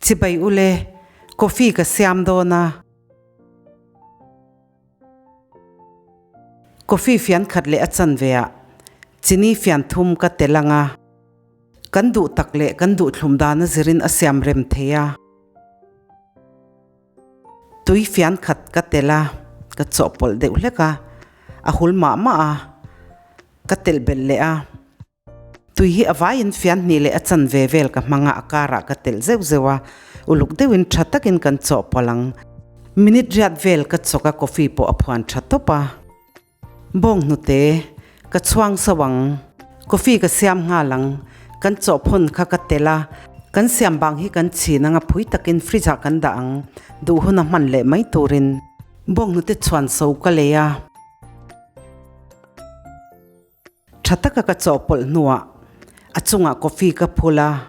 Chibai ule, coffee ka siam dawn a. Coffee fian khat leh a chanve ah chini fian thum ka tel ang a. Kan duh tak leh kan duh thlum dan a zirin a siam rem thei a. Tui fian khat ka tel a, ka chawhpawlh deuh hlek a, a hul mah mah a, ka telh belh leh a. Tui hi a vaiin fian hnih leh a chanve vel ka hmang a, a karah ka telh zeuh zeuh a, uluk deuhin tha takin kan chawhpawlh ang. Minute riat vel ka chawk a, coffee pawh a phuan tha tawp a. Bawng hnute, ka chhuang so ang. Coffee ka siam nghal ang. Kan chawhphawn kha ka telh a, kan siam bang hi kan chhin ang a, phui takin fridge ah kan dah ang, duh hun a hman leh mai turin. Bawng hnute chhuan so ka lei a. Tha taka ka chawhpawlh hnuah a chungah coffee ka phul a.